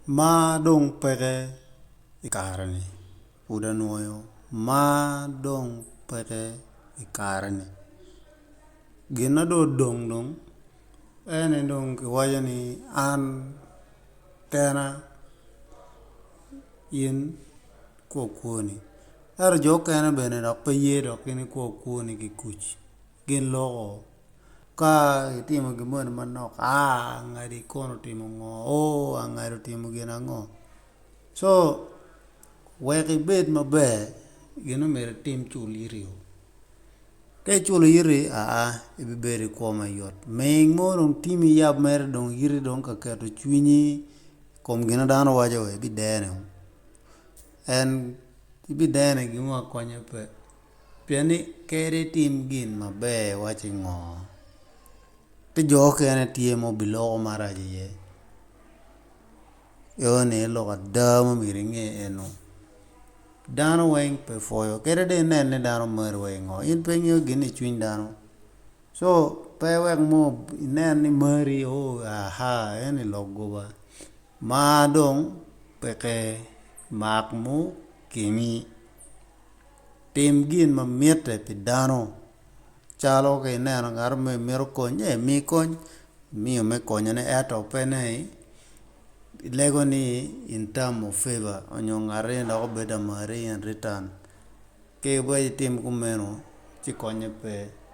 Mar dong peke i kare-ni pud anwoyo mar dong peke i kare-ni gin ma dong odong dong en aye dong kiwaco ni an kena in ikwo kwoni ento jo okene bene dok pe ye dok in ikwo kwoni ki kuc gin loko ka itimo gin moni manok aa ngadi kono otimo ngo oo angadi otimo gin ango co wek ibed maber gin ma myero itim cul iti ka iculo iti aa ibibedo ki kwo mayot ming mo dong timi iyab mere dong iti dong ka keto cwinyi i kom gin ma dano waco ibidene en ibidene i gin mo ma konye pe pien ni kadi itim gin maber iwaci ngo tye jo okene tye ma obiloko marac iye enoni aye lok ada ma myero inge eno dano weng pe pwoyo kadi dong inen ni dano mari wa ingo in pe ingeyo gin ma tye i cwiny dano co pe iwek mo inen ni mari oo eni lok goba mar dong peke mak mukimi. Tim gin ma mitte pi dano calo ka ineno ngat mo mito kony ee mi kony imiyo me konyone ento pe ni ilego ni in term of favor nyo ngat eni dok obed ka mari in return ka iweko itim kumeno ci konye pe.